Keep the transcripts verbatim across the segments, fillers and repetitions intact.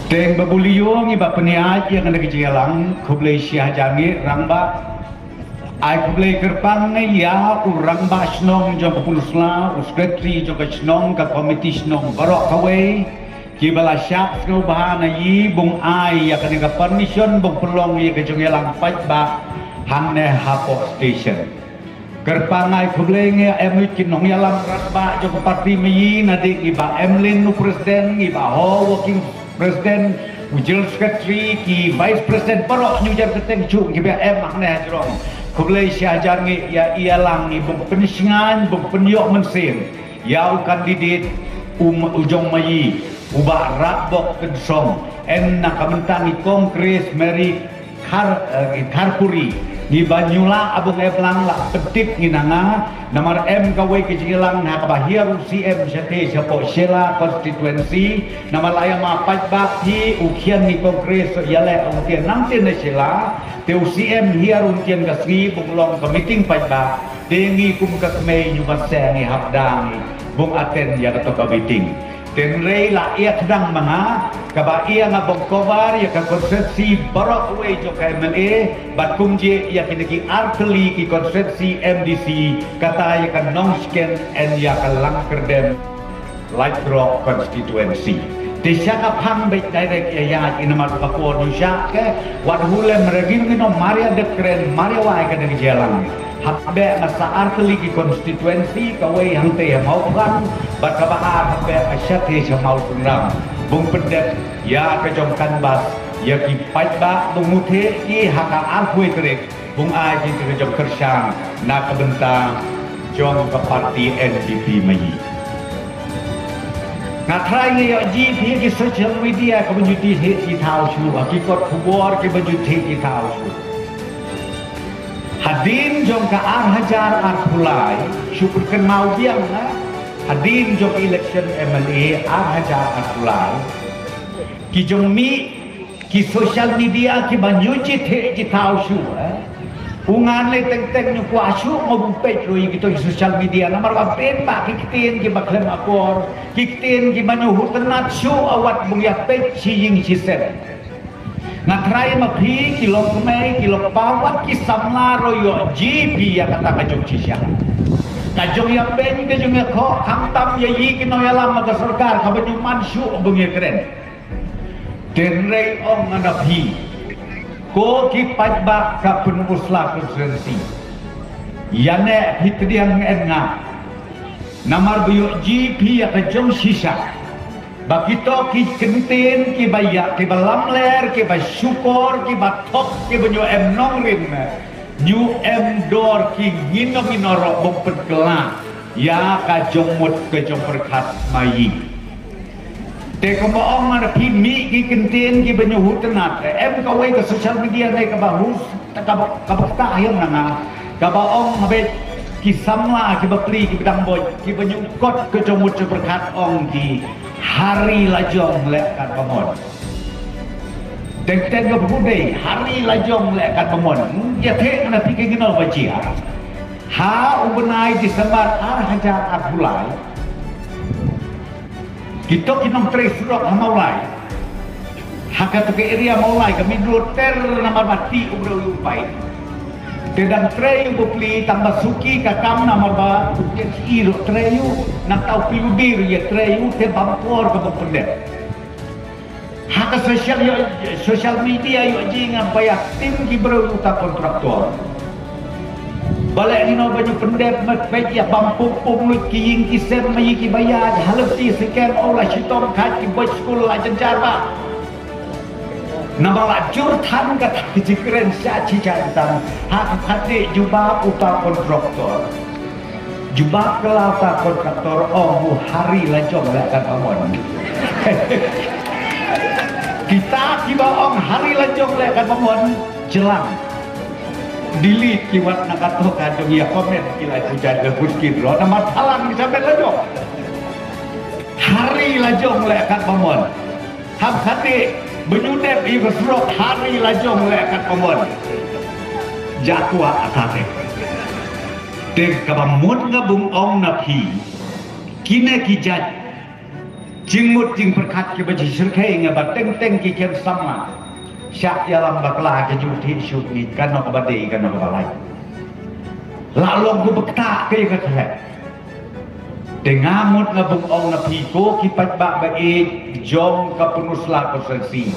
Teng ba buli ïong i ba pynïaid ïa kane ka jingïalang, khublei shihajar ngi rangbah. Ai khublei kyrpang ngi ïa u rangbah shnong jong ka Pynursla, u secretary jong ka shnong, ka komiti shnong baroh kawei. Ki ba la shah sngewbha na i bung ai ïa kane ka permission bung pynlong ïa ka jingïalang paidbah hangne hapoh station. Kyrpang ai khublei ngi em ki nongïalam rangbah jong ka parti ma i, na dei i ba Emlyn u president, i ba Ho working president, u general secretary, ki vice president, baroh ngi jar kyrteng jong ki ba em hangne hajrong. Khublei shihajar ngi ïa ïalang i bung pynshngaiñ, bung pynïoh mynsiem ïa u candidate u, u jong ma i, u Bah Radbok Tynsong, en na ka bynta i Congress Mary Khar, eh, Kharpuri. Ngi ba ngi la abang eblang la pyntip ngi na nga. Namar em kawei ka jingïalang ha kaba hiar u C M shatei shapoh Shella constituency. Namar la ïa ma paidbah phi u khian ngi Congress ïaleh u khian nangtei na Shella. Te u C M hiar u khian ka sngi bung long ka meeting paidbah. Te ngi kum ka kmei ngi ban seng ngi hap dang ngi bung attend ïa kato ka meeting. Tynrai la ïa kdang ma nga kaba ïa nga bong cover ïa ka constituency baroh kawei jong ka M L A, bad kumjuh ïa kine ki artylli ki constituency M D C, kata ïa ka Nongshken and ïa ka Langkyrdem Laitdroh constituency. Te sha ka phang beit direct ïa ïa i namar ka por ngi shah ke wat hulem regin ngino mar ïa dep kren mar ïa wai ka dang jylliew. Hap beh nga sa artylli ki constituency kawei hangtei ha Mawphlang bad kaba ar hap beh nga shatei sha Mawsynram. Bung pyndep ïa ka jong canvass ïa ki paidbah bung muthiah ki ha ka arphew tarik bung ai ki ka jong kyrshan na ka bynta jong ka parti N P P ma i. Nga trai nga ïoh jingpyni ki social media kaba ju thiah ki thaw shuh, ki kot khubor kiba ju thiah ki thaw shuh. Hadien jong ka ar hajar arphew lai, shu pyrkhat maw biang na, hadien jong election M L A ar hajar arphew lai, ki jong mi, ki social media kiba ju thiah ki thaw shuh, eh. U ngan leh teng teng ngi kwah shuh mo bung peit ruh ïa kito social media namar ba peit ba ki ktien kiba khlem akor, ki ktien kiba ju hutnat shuh awat bung ïa peit shi ïing shi sem. Nga trai ma phi ki long kmei ki long kpa wat ki samla ruh ïoh jingpyni ïa kata ka jong shisha. Ka jong ïa peit ka jong ïa khoh khamtam ïa i ki nongïalam ka sorkar kaba ju man shuh bung ïa kren. Tynrai ong nga na phi, ko ki paidbah ka Pynursla constituency, ïa ne phi tdiang en nga. Namar ba ïoh jingpyni ïa ka jong shisha. Ba kito ki ktien kiba ïa kiba lamler kiba shukor kiba thok kiba ju em nongrim, ju em dor ki ngino ngino ruh bung pynkylla ïa ka jong mut ka jong pyrkhat ma i. Te kumba ong ma phi mih ki ktien kiba ju hutnat, em kawei ka social media ne kaba hus, kaba kaba kata hiam na nga, kaba ong ma beit ki samla kiba pli kiba dang boi kiba ju kot ka jong mut jong pyrkhat ong ki hari lajong leh katba mon. Teng teng kaba pudei hari lajong leh katba mon. Ïa te na phi ki ngino ba jia. Ha u bnai December ar hajar arphew lai. Kito ki nongtrei surok ha Mawlai. Ha kato ka area Mawlai ka mih lut ter namar ba ti u briew u pai. Te dang trei u bapli tang ba suki ka kam namar ba u ïa ki ïa trei u na tau pli u dir ïa trei u te bam por ka bapendek. Ha ka social, social media ïoh jingïa ba ïa tim ki briew uta kontraktor. Ba leh ngino ba ju pyndep met peit ïa bam pum pum lut ki ïing ki sem ma ïa ki ba ïa ha lynti skem o la shitom khat ki boi skul la jynjar ba. Naba la jur than kata ki jingkren sha shi sha tang ha ka khatduh jubab uta kontraktor. Jubab ka la uta kontraktor ong u hari lajong leh katba mon. Kita kiba ong hari lajong leh katba mon jlang. Delete ki wat na kato ka jong ïa comment ki la puja de bun ki dro namar thalang ki sampai lajong. Hari lajong leh katba mon. Hap khatduh ba ju dep ïa ka surok hari lajong leh katba mon. Jatuh attack. Te kaba mut nga bung ong na phi. Kine ki jait Jingmut jingpyrkhat kiba jingshyrkhei nga ba teng teng ki khem samla. Shah ïalam bakla ka jingthih shuh ngi kano kaba dei kano kaba lai. La long ku bakta ka ïa ka khlek. Te nga mut nga bung ong na phi ko ki paidbah ba ïeit jong ka Pynursla Constituency.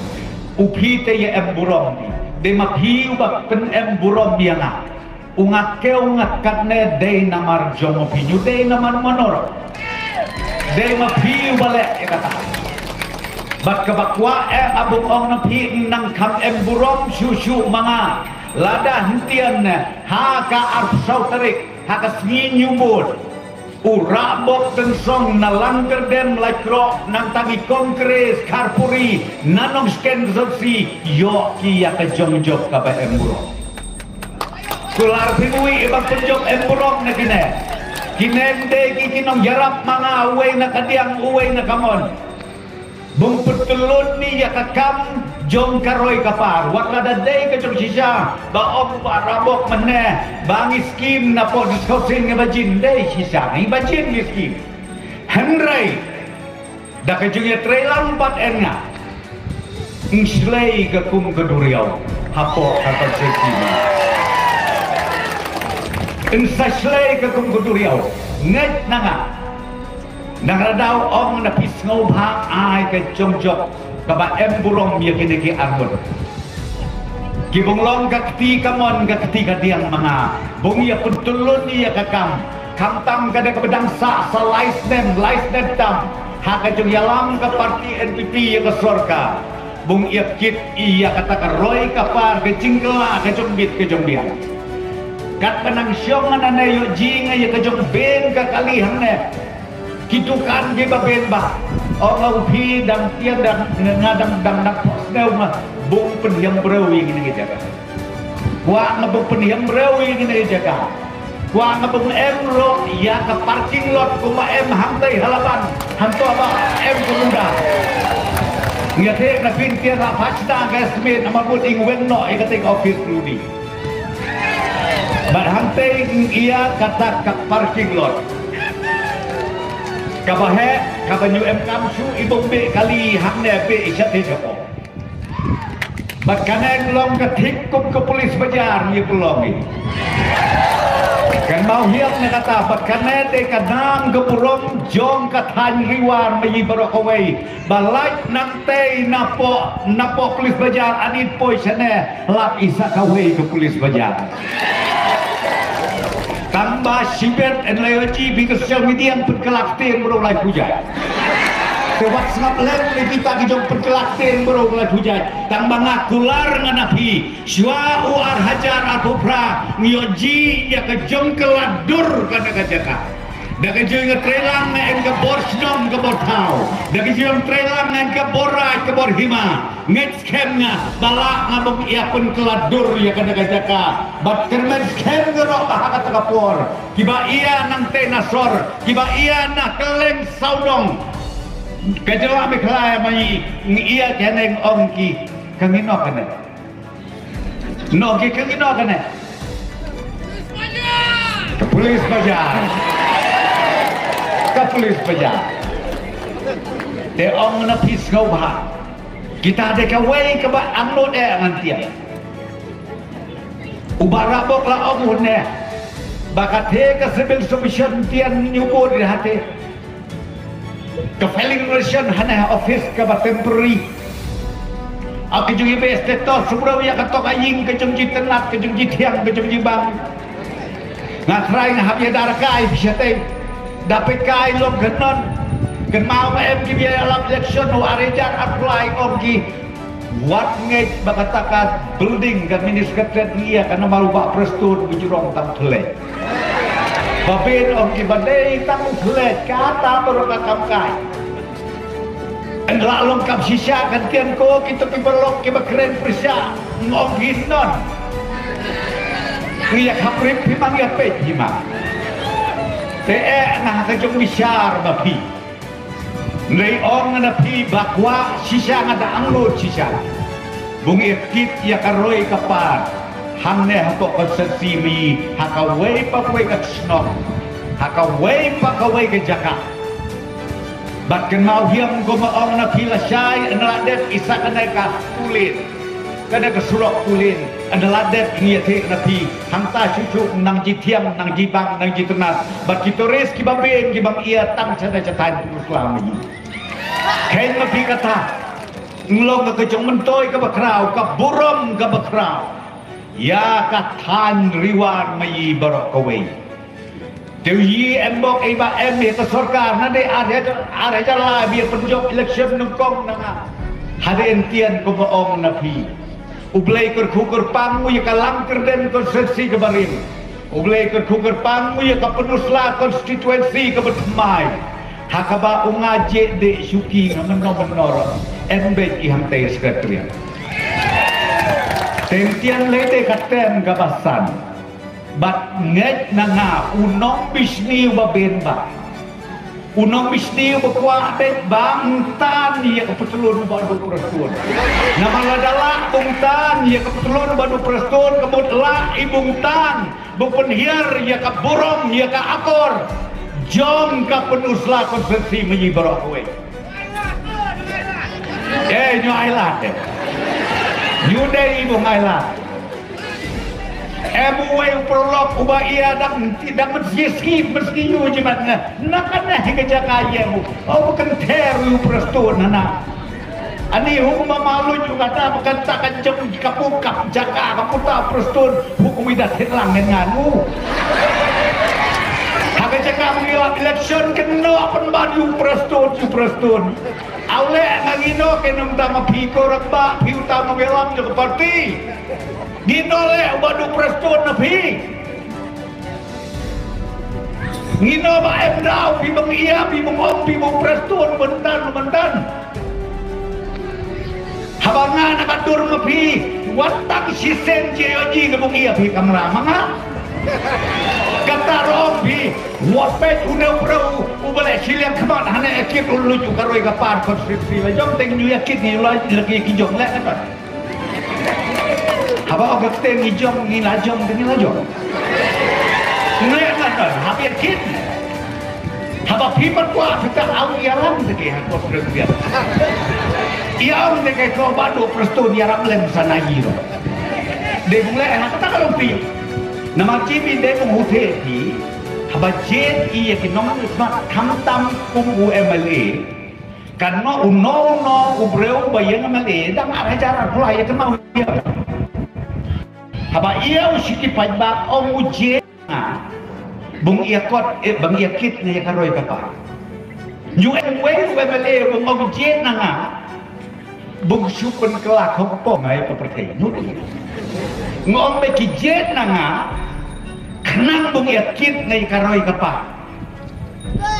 U phi te ïa em burom phi. Dei ma phi uba pynem burom ïa nga. U nga kiew nga katne dei namar jong u phi, nyu dei namar manor. Dei ma phi uba leh ïa kata. Bad kaba kwah eh nga bung ong na phi nang kham em burom shuh shuh ma nga. Lada hyntian ne ha ka arphew saw tarik ha ka sngi New Moon. U Rabok Tynsong na Langkyrdem Laitkroh nangta ki Kongkres Kharpuri na Nongshken Constituency ïoh ki ïa ka jongjop kaba em burom. Kular phi uwei iba pynjop em burom na kine. Kine dei ki ki nongïarap ma nga uwei na ka diang uwei na ka mon. Bung pyntylun ni ïa ka kam jong ka roi ka par. Wat la da dei ka jong shisha ba ong ba Rabok mynne ba ngi skim na pok discoursing ngi ba jin dei shisha ngi ba jin ngi skim. Hynrei da ka jong ïa trei lang bad en nga. Ing shlei ka kum ka duriaw. Hapoh ka konsepsi ni. Ing sa shlei ka kum ka duriaw. Ngeit na nga. Nang radau ong na phi sngewbha ai ka jongjop kaba em burom ïa kine ki arngut. Ki bung long ka kti ka mon ka kti ka diang ma nga. Bung ïa pyntylun ïa ka kam. Khamtam ka da kaba dang sah sa lai snem lai snem tam. Ha ka jong ïalam ka parti N P P ïa ka sorkar. Bung ïa kit ïa kata ka roi ka par ka jingkylla ka jong bit ka jong biang. Katba nang shong nga na ne ïoh jing ïa ka jong beng ka kali hangne. Ki dukan kiba beng ba ong nga u phi dang tiang dang nga dang dang dang snew nga bung pynhiam breu ïa kine ki jaka. Kwah nga bung pynhiam breu ïa kine ki jaka. Kwah nga bung em ruh ïa ka parking lot kumba em hangtei ha Laban. Hangto ba em ka muda. Nga te na pyntiang la pachna ka estimate namar bud ing weng noh ïa kata ka office ruh di. Bad hangtei ïa kata ka parking lot. Kaba heh kaba nyu em kam shu i bung beh kali hangne beh i shat i shapo. Bad kane long ka thik kum ka pulis bajar ngi pynlong i. Kan mau hiam na kata bad kane te ka nam ka burom jong ka thaiñ Riwar ma i baroh kawei. Ba lait nangtei napoh napoh pulis bajar anit poi shane lap i sa kawei ka pulis bajar. Tang ba shibet en la ïoh jih bad ka social media pynkylla ktien baroh lai pujai. Te wat sngap lem le kita ki jong pynkylla ktien baroh lai pujai. Tang ba nga kular nga na phi shuwa u ar hajar arphew phra ngi ïoh jih ïa ka jong ka la dur ka na ka jaka. Da ka jong ka trei lang nga en ka bor shnong ka bor thaw. Da ka jong trei lang nga en ka bor raij ka bor hima. Ngeit skhem nga ba lah nga bym ïa pynkylla dur ïa kane ka jaka. Bad kyrmen skhem nga ruh ba ha kata ka por kiba ïa nangtei na sor kiba ïa na kylleng sawdong. Ka jylla Meghalaya ma ngi ngi ïa kane ong ki ka ngi noh kane. Noh ki ka ngi noh kane. Ka pulis bajar. Ka pulis bajar. Te ong na phi sngewbha. Kita de kawei kaba angnud eh ngan tiang. U Bah Rabok la ong u ne ba ka the ka civil submission tiang nyu bud ha te. Ka filing relation hane ha office kaba temporary. Ap ka jong i best te to subro ïa ka tok a ïing ka jong ji tenat ka jong ji thiang ka jong ji bang. Nga trai nga hap ïa dar kai phi shatei. Da pe kai long kynnon. Kynmaw ma em ki bia lap election u arejar apply ong ki. Wat ngeit ba kata ka building ka mini secretariat ngi ïa ka namar u Bah Prestone u jrong tang khlek. Ba ben ong ki ba dei tang u khlek kata baroh ka kam kai. Yn la long kam shisha kan tian ko kito ki ba lok ki ba kren pyrshah ngong hi non. Ngi ïa khap rip hi ma ngi ïa peit hi ma. Te eh na ka jong bishar ba phi. Ngi ong na phi ba kwah shisha nga da angnud shisha. Bung ïa kit ïa ka roi ka par. Hangne ha pok konstituensi mi ha kawei pa kawei ka shnong. Ha kawei pa kawei ka jaka. Bad kynmaw hiam kumba ong na phi lashai, yn la dep i sa kane ka two lane, kane ka surok two lane, yn la dep ngi ïathuh na phi. Hangta shuh shuh nang jithiang, nang jibang, nang jitynnad. Bad ki tourist kiba bun kiba ïa tang sha ne sha thaiñ Pynursla ma ngi. Khein ma phi kata. Ngi long ka jong myntoi kaba khraw, ka burom kaba khraw ïa ka thaiñ Ri War ma ngi baroh kawei. Te u yi em bok ei ba em ïa ka sorkar na dei ar hajar, ar hajar lai ba ïa pynjop election nyngkong na nga. Hadien tian kumba ong na phi, U Blei kyrkhu kyrpang u ïa ka Langkyrdem constituency kaba rim. U Blei kyrkhu kyrpang u ïa ka Pynursla constituency kaba thymmai. Ha kaba u nga jied de shuki nga mynno mynno ruh. Em beit i hangtei secretary. Te tian lei te ka term kaba san. Bad ngeit na nga u nongbishni uba bun ba, u nongbishni uba kwah beit ba ym tan ïa ka patlun ba duk Prestone. Namar lada lah ba ym tan ïa ka patlun ba duk Prestone, ka mut lah i ba ym tan ba pynhiar ïa ka burom, ïa ka akor jong ka Pynursla constituency ma ngi baroh kawei. Eh, ngi ai lad, eh. Ngi dei i ba ym ai lad. Em uwei u paralok uba ïa dang, dang mynsngi, mynsngi ïa u jimat na, na kane hi ka jaka ïa u. U ba kynther u Prestone na na. Ani hu ma malu ju kata ba kata ka jong ka pu kap jaka ka puta Prestone, hu kumida thit lang ngan ngan u. Ha ka jaka ngi lap election kynnoh pynban u Prestone, u Prestone. Au leh nga ngino ke nang tang ma phi ko rak ba phi uta ma welam jong ka parti. Ngino leh uba duk Prestone na phi. Ngino ba em dau phi bang ïa phi bang ong phi bang Prestone bentan bentan. Haba nga na ka dur ma phi wat tang shisien je ïoh ji nga bang ïa phi kamra ma nga. Kata ruh ong phi wat peit une u briew uba leh shiliang khmat hane ïa kit u luj u ka roi ka par konstituensi la jong teng ngi ïa kit ngi la lagi ki jong leh kata. Haba ong ka ktien ngi jong ngi la jong te ngi la jong. Ngi la jong haba ïa kit. Haba phi pat kwah phi ta ong ïalam te ke ha ko Prestone. Ïa ong te ke ko ba duk Prestone ïarap lem sana ïa ro. Dei bung leh ha kata ka long phi. Namar chi phi dei bung huthe phi. Haba jied ïa ki nongmihkhmat khamtam kum u M L A. Kan mo uno uno u briew ba ïeng M L A dang ar hajar ar phew lai ïa kynmaw ïa. Haba ïa u shi ki paidbah ong u jied na nga bung ïa kot, eh, bang ïa kit na ïa ka roi ka par. Nyu em wei u M L A bung ong jied na nga bung shu pynkylla khong pong ai ka pyrthei. Ngut ngut. Nga ong ba ki jied na nga khnang bung ïa kit na ïa ka roi ka par.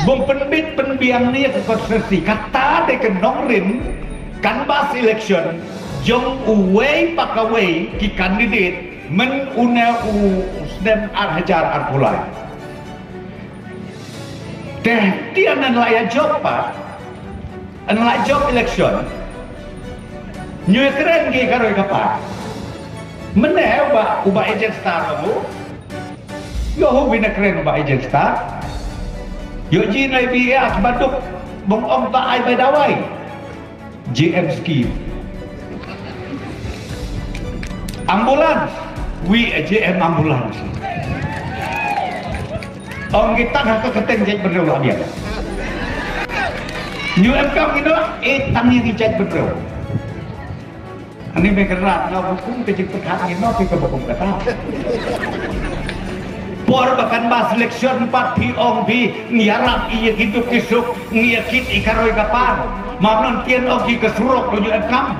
Bym pynbit pynbiang ne ïa ka konstituensi kata de ka nongrim canvass election jong uwei pa kawei ki candidate myn une u snem ar hajar ar phew lai. Te tian nan la ïa jop pa, nan la jop election. Nyu kren ki ka roi ka par. Mynne uba uba agent star u Ïoh hu wi na kren ba agent star. Ïoh ji na bi ïa ki baduk bong ong ta ai bai dawai. J M scheme. Ambulance. Wi, eh, J M ambulance. Ong kita ha ka kateng jait bendrew lah biar. Nyu em kam ngino, eh, tang ïa ki jait bendrew. Ani me kynrad nga hukum ka jingpyrkhat ngi noh phi ka hukum kata. Por ba kan ba selection pat phi ong phi ngi ïarap ïa ki duk ki suk ngi ïa kit ïa ka roi ka par. Mam non tien ong ki ka surok ruh ju em kam.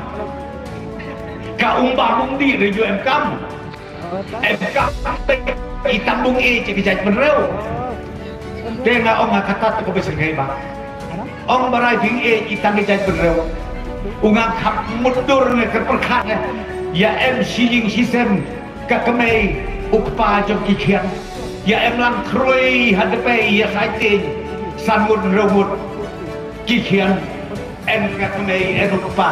Ka umba umdi ruh ju em kam. Em kam i tam bung e ci ki jait bynriew. Te nga ong nga kata te ko bishar ngai ba. Ong barai bing e i tam ki jait bynriew. U nga khap mudur nge ker perkhat nge. Ya em shi ïing shi sem ka kmei u kpa jong ki khian. Ya em lang kroi ha depei ya sai teng san ngut hynriew ngut ki khian. En ka kmei en u kpa.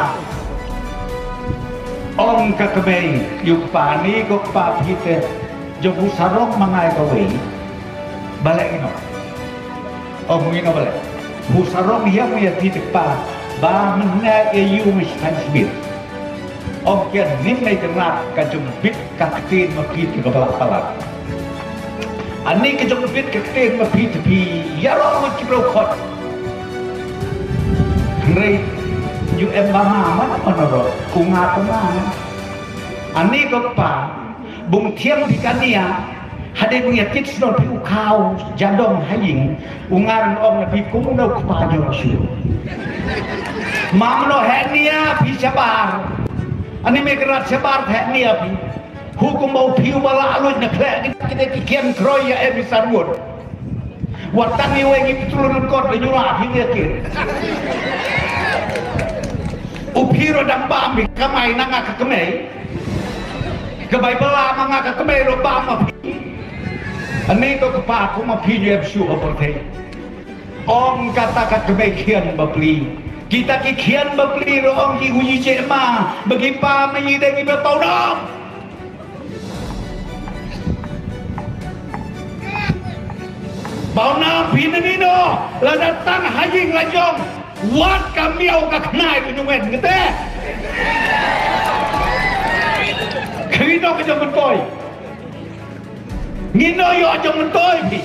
Ong ka kmei ïa u kpa ni ko kpa phi te jong u sarong ma ngai kawei. Balei ngino? Ong ngino balei? Phu sarong ïa u ïa phi te kpa ba mynne ïa u Mr. Smith. Ong kian nim nei kynrad ka jong bit ka ktien ma phi te ka ba la palat. Ani ka jong bit ka ktien ma phi te phi ïa rong ma ki bro khot. Hynrei ïu em ba ma ma ma na ro u nga ta ma. Ani ko pa bung thiang phi kania. Hadei bung ïa kit sno phi u khau jadong ha ïing u ngan ong na phi kum no kpa nyo shu. Mam no henia phi shabar. Ani me krat shabar henia phi. Hukum bau phi u bala aluj na khlek kita ki kian kroi ïa em isan ngut. Watan ni wei ngi tulun kot le nyura phi ïa kit. U phi ro dang bam bi kamai na nga ka kmei. Ka bai bala ma nga ka kmei ro bam ma phi. Ani ko ka pa ko ma phi ïa shu o por thei. Ong kata ka kmei khian ba pli. Kita ki khian ba pli ro ong ki u yi che ma ba ki pa ma yi de ki ba pau dam. Bau na phi na ni no la da tang ha ïing la jong. Wat ka miaw ka khnai tu nyungen ngete. Kri no ka jong mentoi. Ngi no yo jong mentoi phi.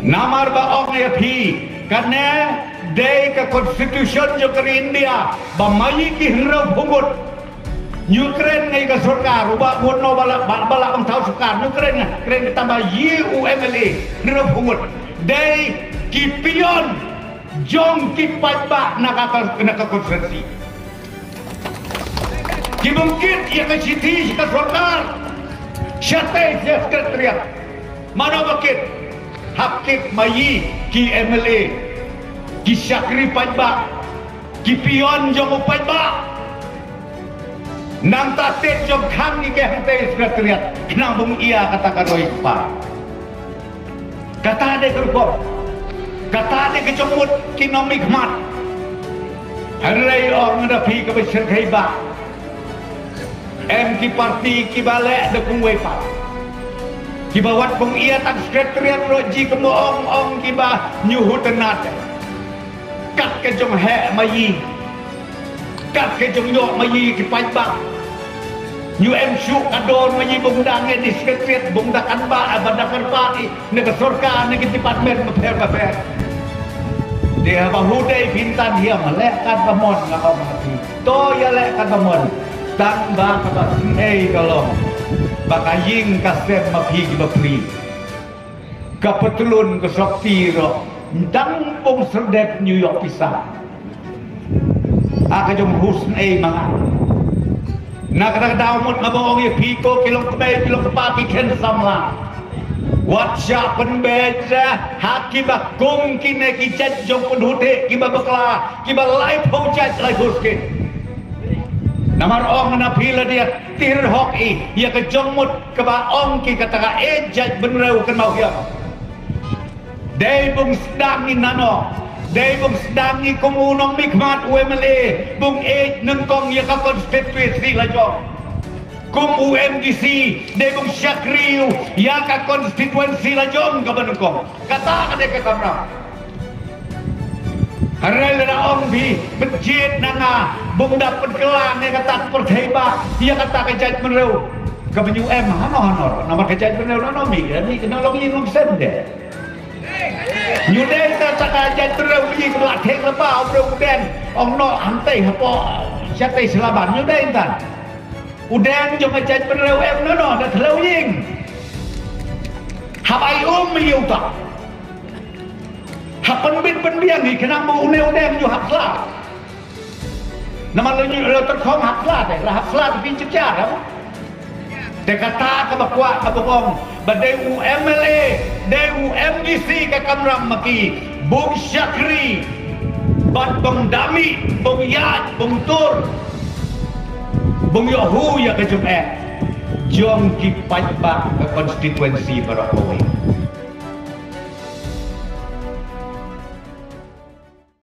Namar ba ong ïa phi kane dei ka constitution jong ka ri India ba ma yi ki hynriew phew ngut. Ukraine ngai ka sorkar u ba ngut no bala ba bala ong thaw sorkar Ukraine ngai kren ka tamba yi u M L A hynriew phew ngut. Dei ki pion jong ki paidbah na ka na ka constituency. Ki bungkit ïa ka shithi sha ka sorkar. Shatai sha sekretariat. Mano ba kit? Hap kit ma yi ki M L A, ki shakri paidbah, ki pion jong u paidbah. Nang ta tet jong khang ni ke hangtai sekretariat. Khnang bung ïa kata ka roi kpa. Kata de ka rukom. Kata de ka jong mut ki nongmihkhmat. Hynrei ong da phi ka ba shyrkhei ba. Em ki parti ki ba leh da kumwei pat. Ki ba wat bung ïa tang sekretariat ro ji ka mo ong ong ki ba nyu hu tynat. Kat ka jong heh ma yi. Kat ka jong ïoh ma yi ki paidbah. Nyu em shu ka dor ma yi bung dang ngi di sekretariat bung da kan ba ba da kan ba i ne ka sorkar ne ki department ma pher ma pher. Dia ba hu dei phin tan hiam leh kat ba mon nga ong ma phi. To ïa leh kat ba mon. Tang ba ka ba ei ka long. Ba ka ïing ka sem ma phi ki ba pli. Ka patlun ka sopti ro. Dang bung serdep New York pisa. A ka jong hus ei manga. Na ka daw mut nga bong ïa phi ko ki long kmei ki long kpa ki khen samla. Wat sha pynbeit ha ki ba kum ki ne ki jait jong pynhute ki ba bakla ki ba lai phew jait lai hus ki. Namar ong na phi la dia tir hok i ïa ka jong mut ka ba ong ki kata ka e jait bynriew kan mau hiam. Dei bung sdang ngi nano. Dei bung sdang ngi kum u nongmihkhmat u M L A bung e nyngkong ïa ka constituency la jong. Kum u M D C dei bung shakri ïa ka constituency la jong ka ba nyngkong. Kata ka dei ka kamram. Hynrei lada ong phi pynjit na nga bung da pynkylla ne kata ka pyrthei ba ïa kata ka jaitbynriew. Ka ba nyu em hano hano namar ka jaitbynriew nano mi ka mi ka nang long ïing long sem de. Nyu dei ta ta ka jaitbynriew mi ka ba la theng la ba u briew u den ong no hangtei hapoh shatei selaban nyu dei ta. U den jong ka jaitbynriew em nano da thleu ïing. Hap ai um mi uta. Hap pynbit pynbiang hi khnang ba une u dem ju hap sla. Namar la nyu la tyrkhong hap sla te la hap sla te phi chipchar ha. Te kata ka ba kwah ka ba ong ba dei u M L A dei u M D C ka kamram ma ki bung shakri bad bung dami bung ïaid bung tur bung ïoh hu ïa ka jong eh jong ki paidbah ka constituency baroh kawei.